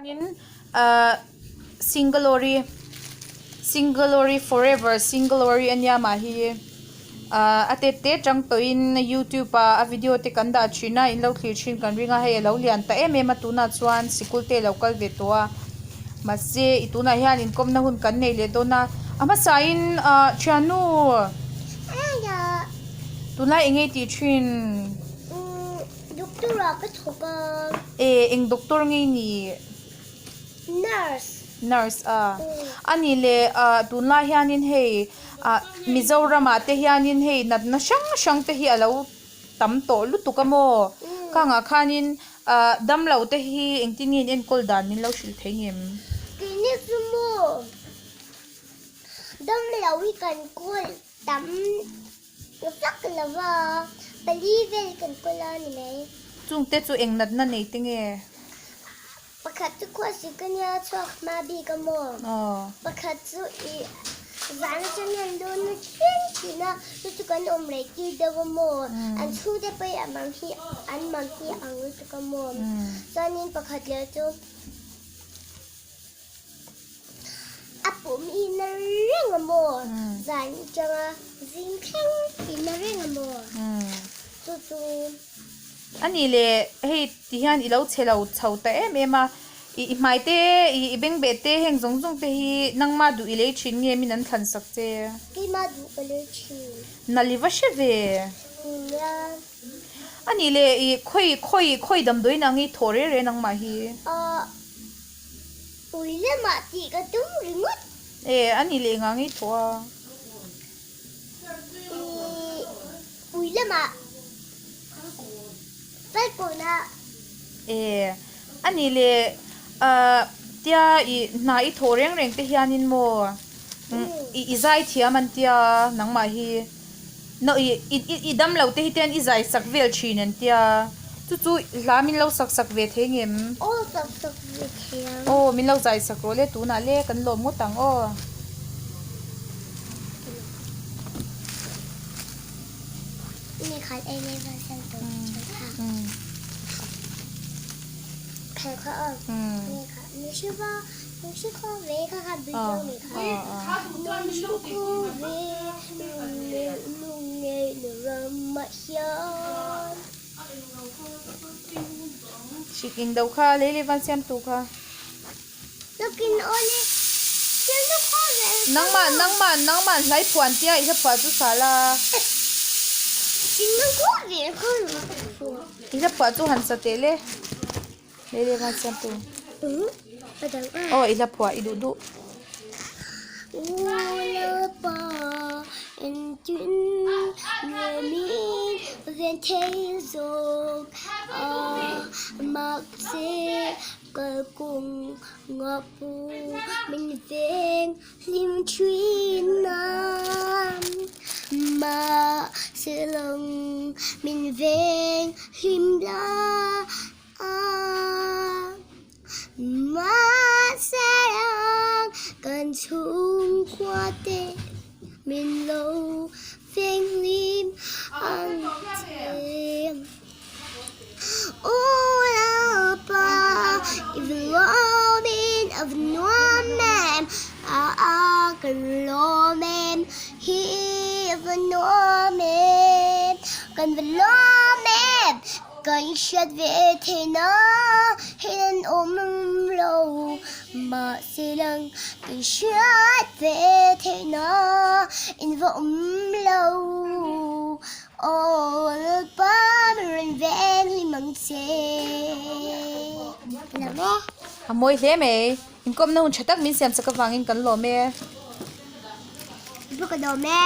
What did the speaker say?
Chuanin ahh Singalore Singalore forever Singalore ania mah hi ahh a tet te tang tawhin youtube ah a video te kan dah thin a in lo thlir thin kan ring a hei alo lian ta em em a tunah chuan sikul te alo kal ve tawh a mahse i tunah hian inkawmna hun kan nei leh dawn a a hmasain ahh thiannu tunlai eng nge tih thin. Doctor ah ka thawk a. E, eng doctor nge i nih? Nurse. Nurse a. A nih leh ah tunlai hianin hei ah Mizoram ah te hianin hei natna hrang hrang te hi a lo tam tawh lutuk a maw? Khangah khanin ah damlo te hi engtin nge in enkawl dan min lo hrilh thei ngem? Keini chu maw damlo hi kan kawl tam. Ka vak lo va, pali vel kan kawl a ni mai. Chungte chu eng natna nei te nge? Pakhat chu khuasik a nia chhuak hma bik a maw? Pakhat chu i zan atang hian dawn na thin thin a, chu chu kan awm rei tir deuh a maw? An chhungte pawh hi mang hi an mang hi ang lutuk a maw? Chuanin pakhat leh chu. A pum i na reng a maw? Zan atanga zing thleng i na reng a maw? Chu chu. A nih leh hei ti hian i lo chhe lo chho ta em em a, i hmai te i bengbeh te heng zawng zawng te hi nangma duh i lei thin nge min an thlan sak che? Keima duh ka lei thin. Nal i va hre ve. Nia. A nih leh i khawi khawi khawi damdawiin ang i thawh reng reng nangmah hi? Ahh. Ui lamah tih ka tum ringawt. E, a ni leh ngang i thawh a. I, ui lamah Falkawn ah. E, a ni leh ah tia i hna i thawh reng reng te hianin maw i i zai thiam an tia nangmah hi. No i i dam lo te hi ten i zai sak vel thin an tia chu chu hla min lo sak sak ve thei ngem? Aw sak sak ve thei ang. Aw min lo zai sak rawh le tunah le kan lawm ngawt ang aw. Mi khat ei leh va siam tur chu tha. Khat kha aw. Mi khat mi hri va mi hri khaw ve kha kha video mi kha. Mi hri khaw ve lung ngei na ram ah hian. Hrik eng do kha lei leh van siam tu kha. Lokin awle thil chu khaw ve Nangmah nangmah nangmah hlai phuan tia i hla phuah chu sa la. Thil khaw ve khaw lo ka phuah. I hla phuah chu han sa teh le. Lei leh van siam tu. Aw i hla phuah i duh duh. Lalpa engtin nge min ven thei zawk a mahse kalkawng ngapu min veng hlim thin a mahse lang min veng hlim la. Mahse kan chhungkhua te min lo fenghlim ang che. Aw Lalpa i va lawmin a va nuam em, a kan lawm em hi a va nuam em, kan va lawm em. Kan hriat ve theihna hian an awm lo, mahse lang kan hriat ve theihna in va awm lo. Aw Lalpa min rawn veng hlim ang che. Lawm e. A mawi hle mai. Inkawmna hun tha tak min siam chak avangin kan lawm e. Ka lawm e.